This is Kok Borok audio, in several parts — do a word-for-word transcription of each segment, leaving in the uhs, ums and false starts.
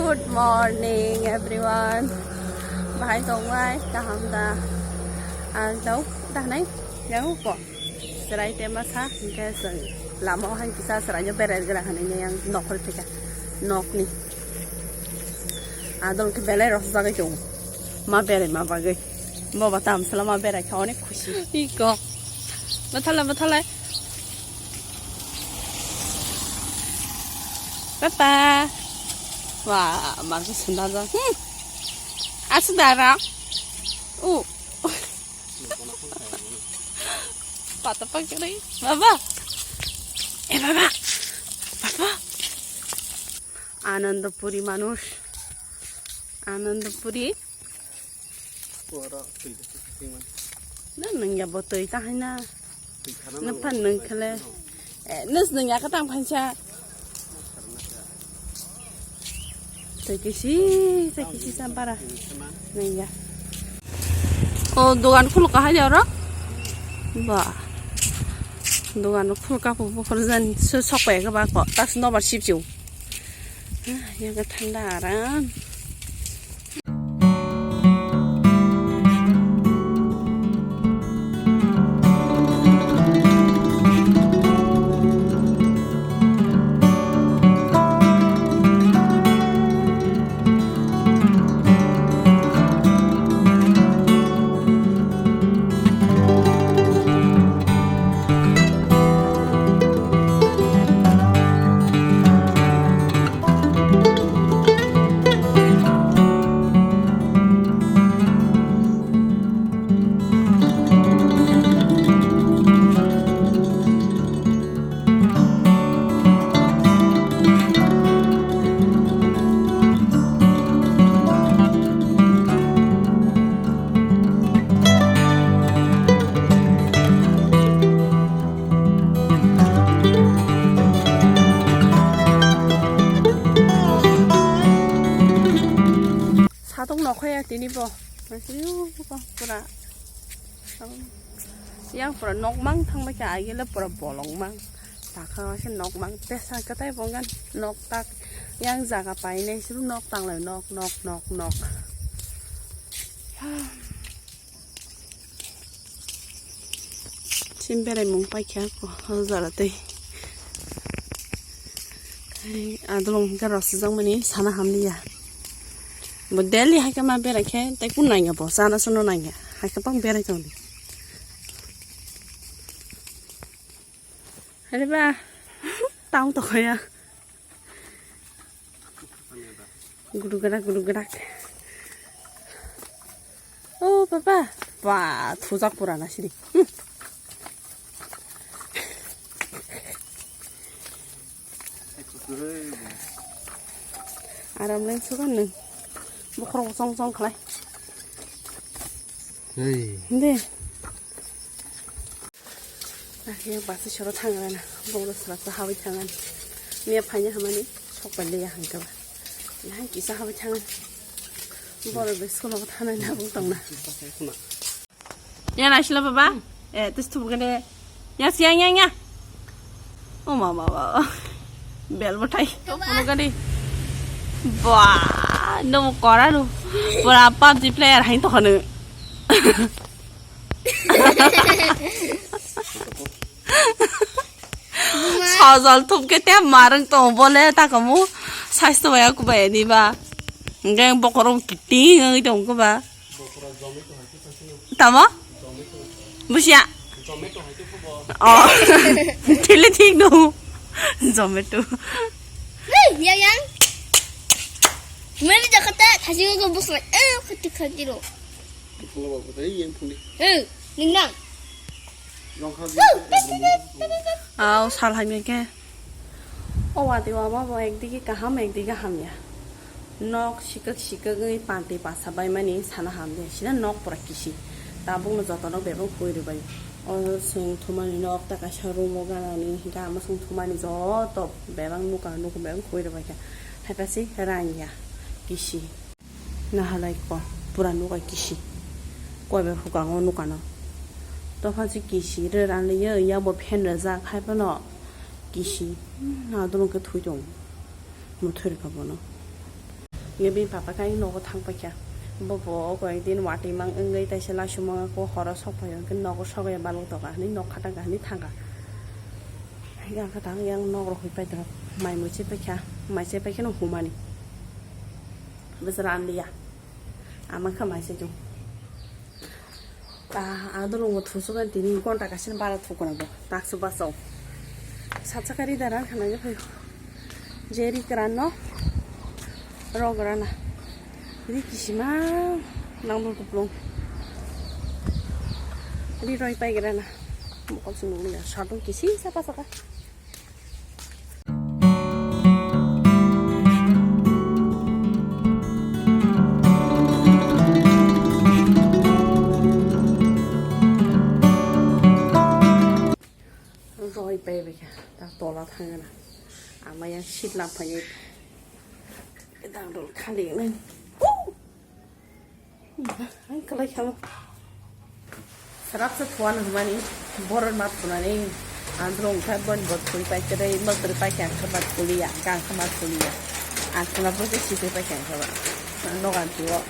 Good morning, everyone. Bahai tongbai, kaham da? Ang tau, dah nai, yang ko. Serai tema sa, hingke seng. Lama o hai kisa serai nyo berai gra hanai yang nokol pika. Nok ni. Adol ke belai ros jagai tong. Ma berai ma bagai. Bo bata amsala ma berai kha onek khushi. Iko. Bathala, bathala. Papa. Wah, mangsa sundar dong. Hmm. Asu dara. Uh. Pata pakiri. Baba. Eh, baba. Baba. Anandapuri manush. Anandapuri. Oro twi twi man. Na nung ya bo twi ta hai na. Twi khana. Na nang pan nung khale. Eh, nus nung ya ka tang phansa. Twi kisi, twi kisi sampara. Nung ya. O dogan khuluk ka hai oro. Ba. Dogan khuluk ka bu bu khurjan su sok pa ya ka ba ko. Tas no bar sip ju. Ah, yang ka thanda aram. Satung nokhoya tini bo. Pura. Yang pura nokmang thangbai kha, agile pura bolongmang. Takha se nokmang tesa katai bongan nok tak yang jaga painai suru nok tanglai nok, nok, nok, nok. Sim berai mung paikha ko, o jara tei. Adolong hingke rosijak mani sana hamliya. Bo daily haikhe ma berai khe, tei kun nangya bo, sana suno nangya. Haikhe bang berai tongdi. Are ba, tang tokhoya. Guduk gadak, guduk gadak. Oh, papa. Ba, thujak purana sidi. Hmm. Aram leng sugan nung. Bokhorok chong chong khlai. Hey. Hindi. Yang basi soro thangana, boro srasa hawi thangani. Miya phanya hamani, sok pai leya hangkaba. Yang kisa hawi thangani. Boro be school o thanai na bung tongna. Ya na sila baba. Eh, tis tu gede. Ya siang yang ya. Oh mama baba. Bel botai. Kono gadi. Ba, no kora no. Pura PUBG player hain to khanu. Sojol thupke te marung tong bole ta kamu. Saisto baya ku baya ni ba. Ngang bokorong kiting ngai tong ku ba. Tamo? Busia. Oh. Thile thik no. Zometo. Hey, yang yang. Mari jakata thasi ko busla. Eh, khati khati ro. Eh, nang nang. Aw, sal hai meke. O wati wama bo ekdigi kaham, ekdigi hamya. Nok sikak sikak wngwi panti pasa baimani sana hamya. Sina nok pura kisi. Tabukno jotono bebak hui rwbai. O swng thumani nok ta kaisa room o ganani, hingke ama swng thumani joto bebak nukha nukha bebak hui rwbaikha. Haiphasi rangya kisi. Nahalai ko pura nukai kisi. Koi bai hukango nukano. Topha si kisi re ranliyo, yabo fan rajak hai phano kisi. Na dono khe thui tong. Muthuri ka bono. Nge bini papa khe ani nogo thang paikha. Bo bo o koi din watwi mang wngwi taisa lasu manga ko horo sok paio, hwnkhe nogo sok ya balok toka hinwi nok khatang ka hinwi thangkha. Yang kha tang yang nok rok hwi paitong. Mai mui se paikha, mai se paikhe no humani. Bwswra anliya. Ama kha mai se jung. Ah, adolong bo thusuk tini gonta kaisa bara thukuna bo. Taksu basao. Satsakari dara khana je phai. Jeri kran no. Rok rana. Ri kisima nangdol kuplung. Ri roi pai grana. Mokol sung nungya. Satung kisi sapa sapa. Roi pai bai kha, ta tola thangna. Ama yang seat lam phai. Dang dol khali nang. Ang kalai khamo. Sarap sa thuan humani, borok mat khunani, andro wngkha bon bot khuli pai kwrwi, bot kwrwi pai khe ang khe mat khuliya, kang khe mat khuliya. Ang khuna bwsai sisai pai khe ang khe ba. Nogan tuo.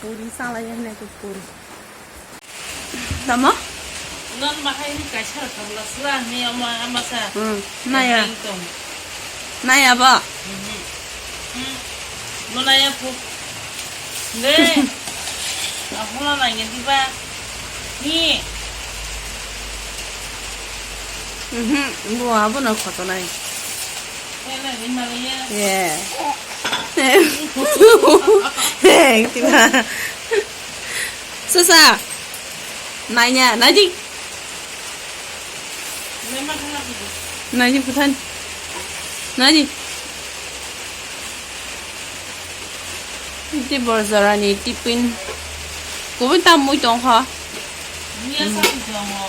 Puri salai ya hinai khe puri. Tamo? Non bahai ni kaisa rok thangla sla ni ama, ama sa. Hmm, naya. Tong. Naya ba? Mhm. Hmm. Mo naya pu. Ne. Ahuna nanya di ba? Ni. Mhm. Bo abo na khoto nai. Kena di malaya. Yeah. Hey, kina. Susa. Nanya, naji. Naji putan. Naji. Iti borjorani tipin. Kubui tam mui tong kha. Muya sakhi tongo.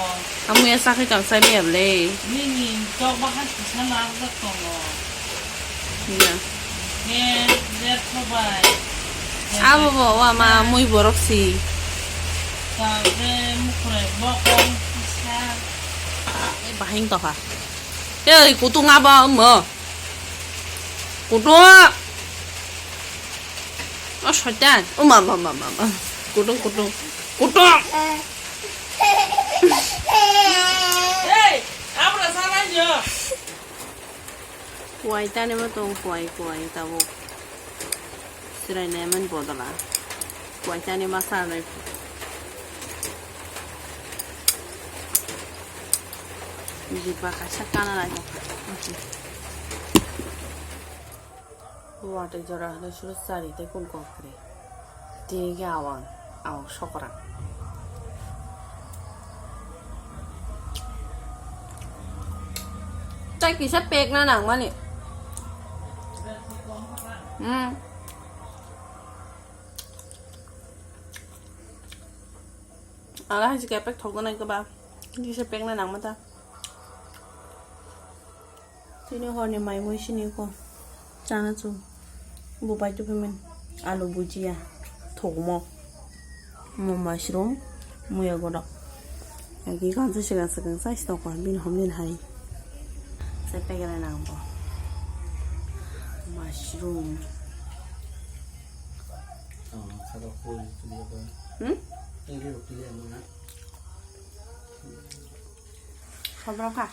Amuya sakhi tong sai miyam le. Nini tok bahai kisa narwk tongo. Iya. He, lepthobai. Abo bo, wa ma mui borok si. Tabe mukhurai bokong kisa. Bahing toha. Ei, kutung abo mo. Kutung. O soitan. O ma, ma, ma, ma, ma. Kutung, kutung. Kutung. Ei, abra sana jo. Kuai tani ma tong, kuai, kuai tabuk. Sirai nai man bodola. Kuai tani ma sa nai. Jiba kaisa kana nai. Watwi jora hwnwi suru chari tei kun kok kwrwi. Tini khe awang, awang sokora. Tai kisa pek na nang mani. Hmm. Ala hai kepek thok nai keba. Kisa pek na nang mata. Tini horni mai mui sini ko. Chana chu. Bo pai tu payment. Alu bujia. Thokmo. Mo mushroom. Muya godok. Agi kansa sigang sigang sai stok ko. Bin hom bin hai. Sai pegela nang bo. Mushroom. Hmm? Sobra kha.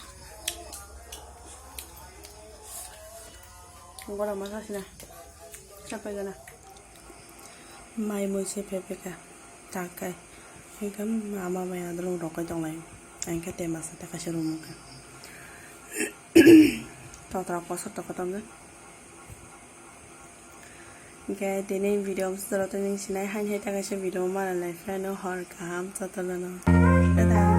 Gora masa sina. Sapai gana. Mai mui se pepe kha. Takai. Engkha ama bai adolong rokai tonglai. Engkha te masa ta kaisa room kha. Totra kosor toko tongkha. Hingke tini video bwswk jora tongmani sinai, haini hai ta kaisa video mana lai phano hor kaham jotono no. Tata.